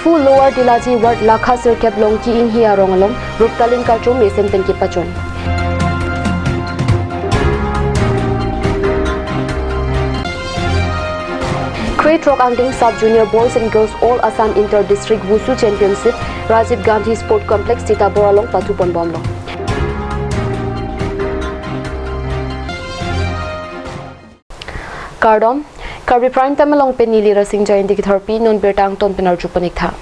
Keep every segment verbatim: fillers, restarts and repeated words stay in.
Diphu Lower Dilaji Ward Lakha Sirkep Longki Inghi arong along Ruptalin Karcho mesen pen kepachon. Krethrok angdeng Sub Junior Boys and Girls All Assam Inter District Wushu Championship Rajiv Gandhi Sport Complex Sitapur along pathuponbomlo. Kardom, Karbi Prime Time along pen neli Rasing Jainti ketharpi, non birta angton pen arjupanik tha.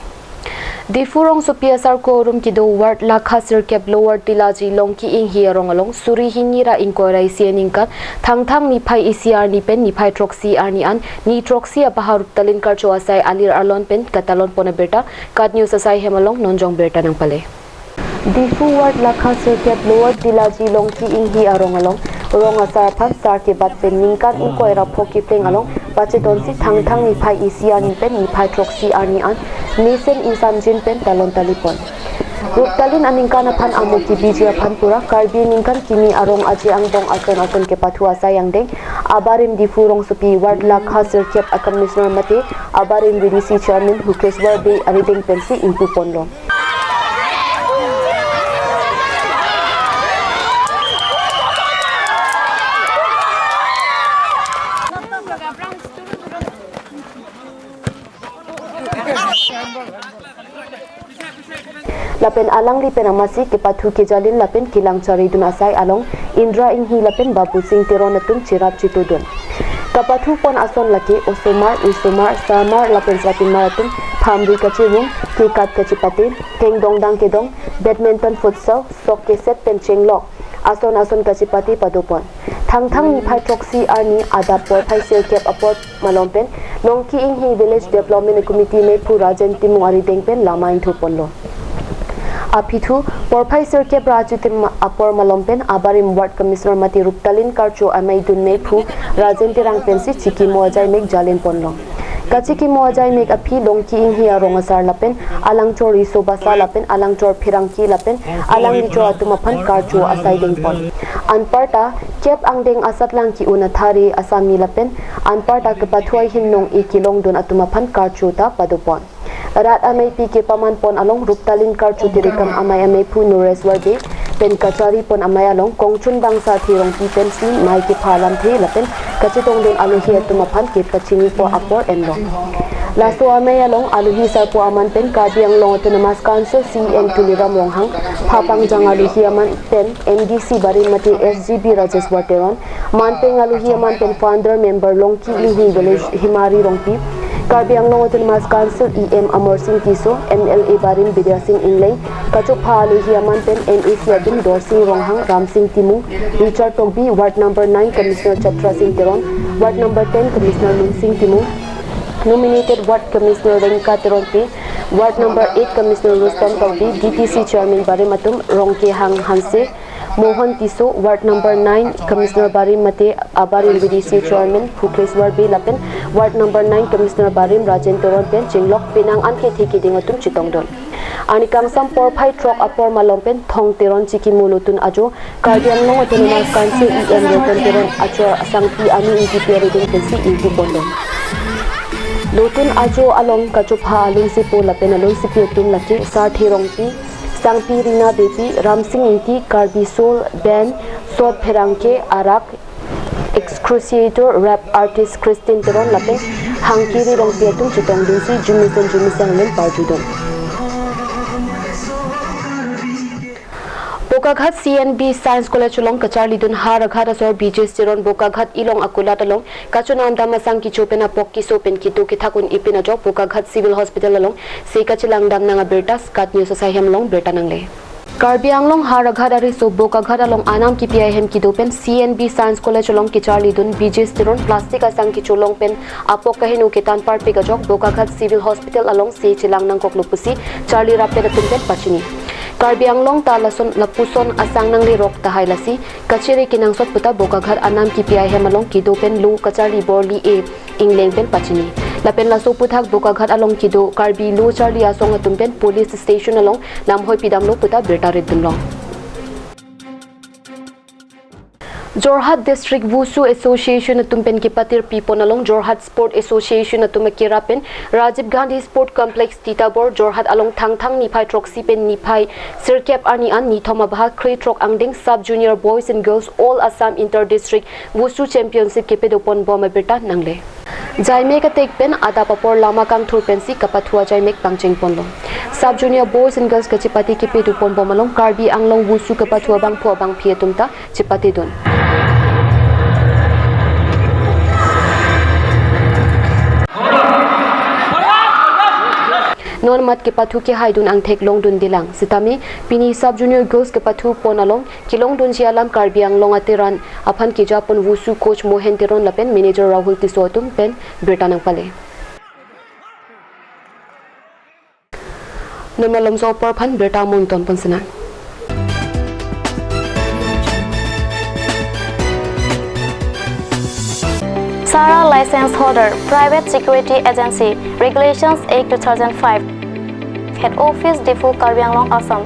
Diphu rongsopi asarko arum kedo Ward Lakha Sirkep Lower Dilaji Longki Inghi arong along suri hini ra ingkoi ra isi aningkan Thangthang niphai isi arni pen niphai throksi arni an ni throksi apahar Ruptalin Karcho asai alir arlon pen katalonpon abirta KAT News asai hem along nonjong birta nangpale. Diphu Ward Lakha Sirkep Lower Dilaji Longki Inghi arong along rong asar aphan sar kebat pen ningkan ingkoi ra pho kepleng along pachedonsi Thangthang niphai isi arni pen niphai throksi arni an mesen isamjin pen talon talipon. Ruptalin aningkan aphan amo kebiji aphan pura Karbi ningkan kimi arong aje angbong ason ason kepathu asai angdeng abarim Diphu rongsopi Ward Lakha Sirkep a Commissioner mate abarim V D C Chairman Bhukeshwar Bey arideng pensi ingpuponlo. Lapen alangli pen amatsi kepathu kejalin lapen kelang charidun asai along Indra Inghi lapen Babu Singh Teron atum cherap chetodun. Kapathupon ason lake osomar, nisomar, sarmar lapen sarpimar atum phamri kachevung, kekat kachepate, kengdong dang kedong, badminton, futsal, sok keset pen chenglok ason ason kachepate padopon. Thangthang niphai throksi arni adap porphai sirkep apor malom pen Longki Inghi Village Development Committee meiphu Rajen Timung arideng pen lama ingthuponlo. Aphi thu porphai sirkep ra achitim apor malom pen abarim Ward Commissioner mate Ruptalin Karcho amei dun meiphu Rajen Terang pensi chikimo ajaimek jalinponlo. Kachikimo ajaimek aphi Longki Inghi arong asar lapen alangchor riso basa lapen alangchor pherangke lapen alangli chor atum aphan karcho asai dengpon. Anparta kep angdeng asatlang ki-un athare asami lapen anparta kepathu ahin nong-e kelongdun atum aphan karcho ta padopon. Rat ameipi kepamanpon along Ruptalin Karcho tirikam amei ameiphu Noreswar Bey pen kacharipon amei along kongchun bangsa Therongpi pensi mei kepha lamthe lapen kachetongdun alohi atum aphan kepachinipo apor enlo. Laso amei along alohi sarpo aman pen Karbi Anglong Autonomous Council C E M Tuliram Ronghang, phapangjang alohi aman pen M D C barim mate S G B Rajeshwar Teron, manpeng alohi aman pen founder member Longki Inghi Village Himari Rongpi, Karbi Anglong Autonomous Council E M Amarsing Tisso, M L A barim Bidya Sing Engleng, kachopha alohi aman pen M A C atum Dorsing Ronghang, Ramsing Timung, Richard Tokbi, Ward number nine Commissioner Chatra Sing Teron, Ward number ten Commissioner Lunsing Timung, nominated Ward Commissioner Rengka Teronpi, Ward number eight Commissioner Rustom Tokbi, D T C Chairman barim atum Rongkehang Hanse, Mohan Tisso, Ward number nine Commissioner barim mate abarim V D C Chairman Bhukeshwar Bey lapen Ward number nine Commissioner barim Rajen Teron pen chenglok penang an kethe keding atum chetongdun. Arni kangsam porphai throk apor malom pen Thong Teron chikimo lotun ajo Karbi Anglong Autonomous Council E M Roton Teron achor asangpi Anu Ingtipi arideng pensi ingpuponlo. Lotun ajo along kachopha alunsepo lapen alunsepi atum lake Sarthe Rongpi, Sangpi Rina Beypi, Ramsing Ingti, Karbi Soul Band, Sot Pherangke, Arak, Excruciator, Rap Artist Christine Teron lapen Hangkiri Rongpi atum chetongdunsi jumisen jumisen len parjudun. Bokaghat C N B Science College along kacharlidun Howraghat asor B J S Teron Bokaghat Ilong Akulat along kachonam dam asang kecho pen apok keso pen kedo kethak un-e pin ajok Bokaghat Civil Hospital along se kachelang damnang abirta KAT News asai hem along birta nangle. Karbi Anglong Howraghat ariso Bokaghat along anam kipi ahem kedo pen C N B Science College along kacharlidun B J S Teron plastic asang kecho long pen apok kaheno ketan parpik ajok Bokaghat Civil Hospital along se chelang nangkoklo pusi charli rapet atum pen pachini. Karbi Anglong ta lason lapuson asang nanglerok tahai lasi kachere kenangsot puta Bokaghat anam kipi ahem along kedo pen lo kacharli borli e ingleng pen pachini. Lapen laso aphuthak Bokaghat along kedo Karbi lo charli asong atum pen police station along lamhoi pidamlo puta birta ritdunlong. Jorhat District Wushu Association atum pen kepatirpi pon along Jorhat Sport Association atum akira pen Rajiv Gandhi Sport Complex Titarbor Jorhat along Thangthang niphai throksi pen niphai sirkep arni an nithom abahak kre throk angdeng Sub Junior Boys and Girls All Assam Inter District Wushu Championship kepadopon bom abirta nangle. Jaimek atek pen adap apor lama kangthur pensi kapathu ajaimek pangcheng ponlo. Sub Junior Boys and Girls kachepate kepadu pon bom along Karbi Anglong Wushu kapathu abangphu abangphi atum ta chepatedun. Non mat kepathu kehaidun angthek longdun dilang. Sitame pini Sub Junior Girls kepathu pon along kelongdunji alam Karbi Anglong ateran aphan kejapon Wushu coach Mohen Teron lapen manager Rahul Tisso atum pen birta nangpale. Non malomso apor aphan birta mungton pon sena. Sara license holder, private security agency, Regulations Act two thousand five. Head Office Diphu, Karbi Anglong, Assam.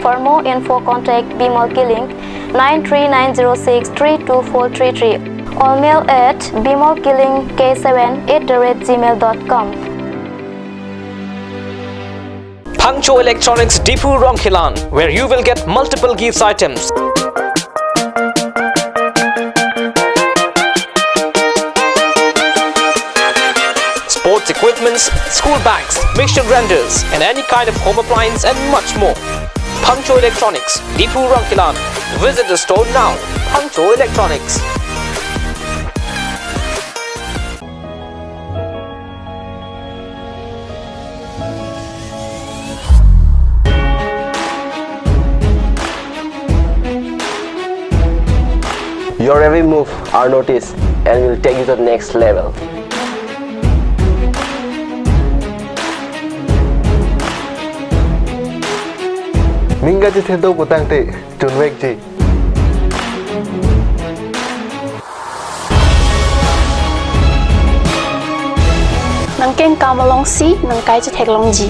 For more info, contact Bimal Killing, nine three nine zero six three two four three three, or mail at bimal killing k seven at the rate gmail dot com. Phangcho Electronics Diphu Rongkhelan, where you will get multiple gifts items. Sports equipments, school bags, mixture grinders, and any kind of home appliance and much more. Phangcho Electronics, Diphu Rongkhelan. Visit the store now. Phangcho Electronics. Your every move are noticed and will take you to the next level. Ning kachethedo putangte, chunvekji. Nangkengkam alongsi nangkai chetheklongji.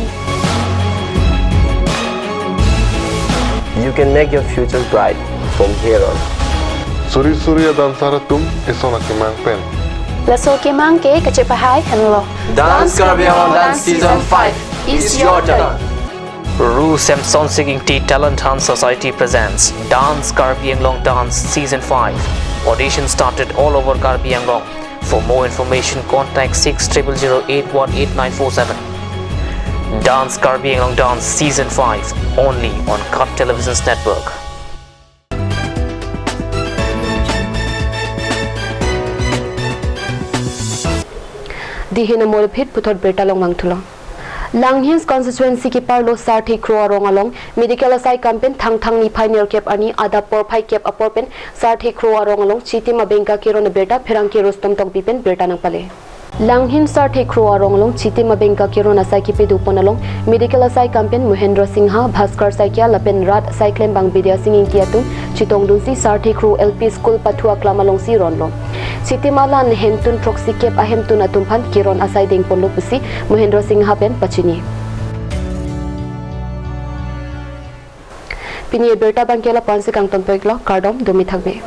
You can make your future bright from here on. Suri suri a-dancer atum eson akemang pen. Laso kemang ke kachepahai henlo. Dance Karbi Anglong Dance Season five is your turn. Ru Samson Singing Tea Talent Hunt Society presents Dance Karbi Anglong Dance Season five. Audition started all over Karbi Anglong. For more information, contact six triple zero eight one eight nine four seven. Dance Karbi Anglong Dance Season five, only on Cut Televisions Network. Dihin amol phit puthot birta longvang thulo. Langhin constituency keparlo Sarthe Kro arong along medical asai kam pen Thangthang niphai nerkep arni adap porphai kep apor pen Sarthe Kro arong along chitim abengka keron abirta pherangke Rustom Tokbi pen birta nangpale. Langhin Sarthe Kro arong along chitim abengka keron asai kepadu pon along medical asai kam pen Mohendra Singha, Bhaskar Saikia lapen rat asai klembang Bidya Sing Ingti atum chetongdunsi Sarthe Kro L P School pathu aklam alongsi ronlo. Chitim alan hemtun throksi kep ahemtun atum aphan keron asai dengponlo pusi Mohendra Singha pen pachini. Pini abirta abangke la-an si kangton peklo, kardom, dumi thakme.